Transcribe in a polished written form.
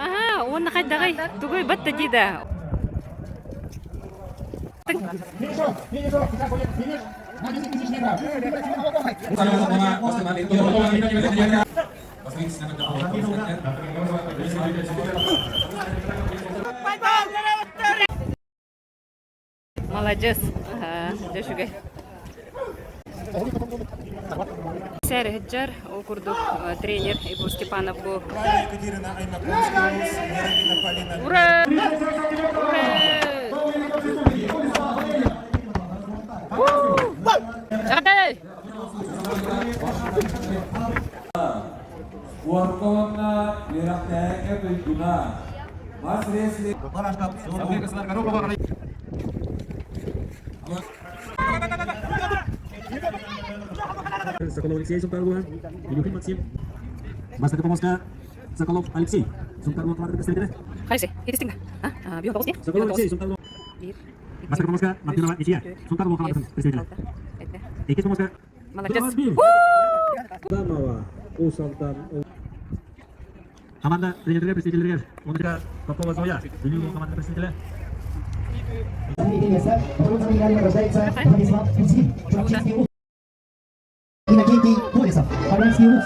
Аһаа, уонна хайдаҕый? Тугуй батта дии да? Маладьыас. Дьэ үчүгэй. Сэр иһитдьэр, ол курдук тренер Егор Степанов бу Ура! Ура! Эҕэрдэ! Спорка уонна үөрэхтээһиҥҥэ туйгуна, мас рестлинг Соколов Алексей Сунтарлуга, Илюхин Максим, Бастакы помоска Соколов Алексей, Сунтарлуга командатын представителя. Хайсы, итистиҥ да? А, био тоҕус Соколов Алексей, Сунтарлуга. Бастакы помоска Мартынова Ичия, Сунтарлуга командатын представителя. Иккис помоска Молодец. Адамова, Уус Алдан. Команда тренердэргэ, представителлэригэр Моника Попова Зоя, Бүлүү команда представителя. Иннокентий Колесов, Армянский вуз.